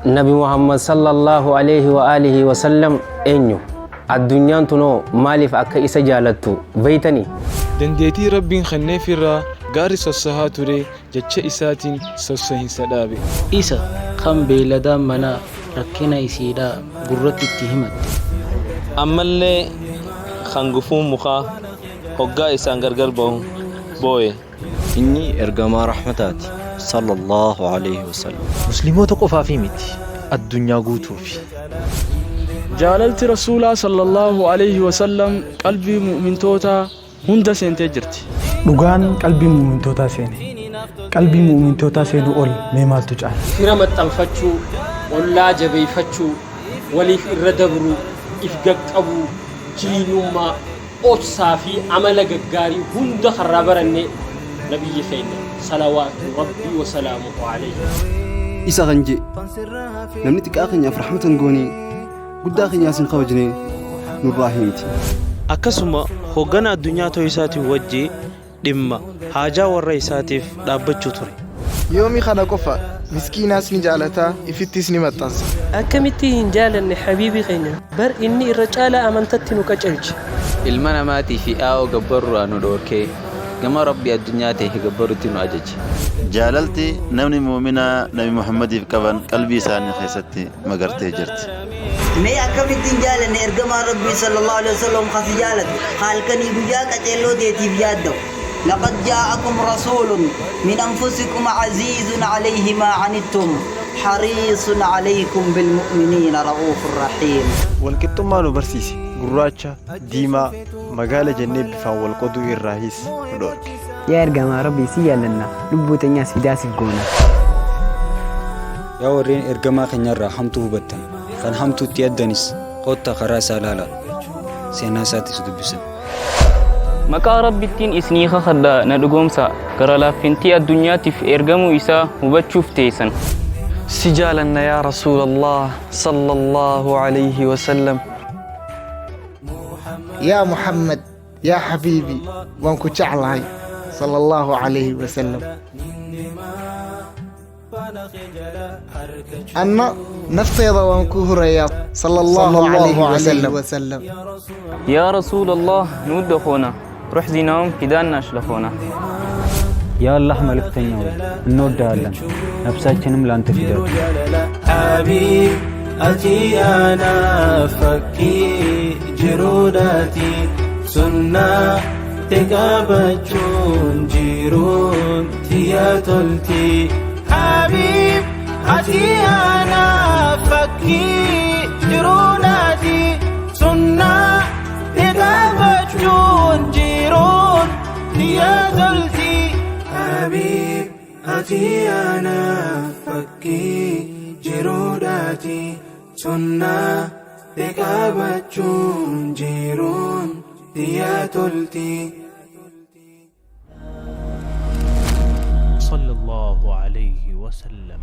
Nabi Muhammad sallallahu alaihi wa alihi wa sallam eenyu? Addunyaan tunoo maaliif akka isa jaalattu beeytanii? Dandeetii Rabbiin kenneefirraa gaarri sossohaa ture jecha isaatiin sossohinsa dhaabe. Isa, kan beeyladaan manaa rakkina isiidhaa gurratti itti himatte. Ammallee kan gufuun mukaa hoggaa isaan gargar bahu booye. Inni ergamaa rahmataati sallallaahu alayhi wasallam. Muslimoota qofaafii miti, addunyaa guutuufi. Jaalalti Rasuulaa sallallaahu alayhi wasallam qalbii mu'mintootaa hunda seentee jirti. Dhugaan qalbii mu'mintootaa seene. Qalbii mu'mintootaa seenuu ol mee maaltu caala? Fira maxxanfachuu, ollaa jabeeyfachuu, waliif irra dabruu, if gaqqabuu, jiinyummaa, obsaa fi amala gaggaarii hunda karraa baranne nabiyyi keenya salawaatu rabbii wa salaamuhu alayhi. Isa kan je'e, namni xiqqaa keenyaaf rahmata hin goone, guddaa keenyaas hin kabajne nurraa miti. Akkasuma hoggana addunyaa ta'uu isaatiin wajji dhimma haajaa warra isaatiif dhaabbachuu ture. Yoomi kana qofa miskiinaas ni jaalata, ifittis ni maxxansa. Akkamitti hin jaalanne habiibii keenya? Bar inni irra caalaa amantatti nu qaceelche. Ilma namaatii fi aa'oo gabbaruurraa nu dhoorkee gama Rabbii addunyaa ta'e gabbaruutti nu ajaje. Jaalalti namni mu'minaa Nabi Muhammadiif qaban qalbii isaanii keessatti magartee jirti. Mee akkamitti hin jaalanne ergamaan Rabbii sallallahu alaihi wasallam ka si jaalatu, ka halkanii guyyaa qaceelloo teetiif yaadda'u. Laqad jaa'akum rasuulun min anfusikum aziizun alayhi maa anittum hariisun alaykum bilmu'miniina ra'uufur rahiim. Walqixxummaa nu barsiise. Gurraacha, diimaa, magaala jennee bifaan wal qoduu irraahis nu dhoorke. Yaa ergamaa Rabbii si jaallanna, lubbuu teenyaas fidaa siif goona. Yaa warreen ergamaa keenyarraa hamtuu hubattan, kan hamtuu itti yaaddanis, koottaa karaa isaa ilaalaa, seenaa isaatis dubbisaa. Maqaa Rabbittiin isinii kakadha, na dhugoomsa, gara laaffintii addunyaatiif ergamuu isaa hubachuuf teessan. Si jaalanna yaa Rasuulallah sallallahu alayhi wasallam. Yaa Muhammad, yaa xabiibi, waan ku jeclahay sala Allahu calayhi wasalam. Anna nafteeda waan ku hurayaa sala Allahu calayhi wasalam. Yaa Rasuulallah, nuu dakoona ሩሕ ዚናውም ፊዳና ሽለኾና። የአላህ መልእክተኛ ሆይ፣ እንወድሃለን፣ ነፍሳችንም ለአንተ ፊዳ ትሁን። Habiib, ati anaaf fakkii jiruudhaati, sunnaa te qabachuun jiruun tiyya tolti. Habiib, ati anaaf fakkii jiruudhaati, sunnaa te qabachuun jiruun tiyya tolti. Habiib, ati anaaf fakkii jiruudhaati, sunnaa te qabachuun jiruun tiyya tolti. صلى الله عليه وسلم.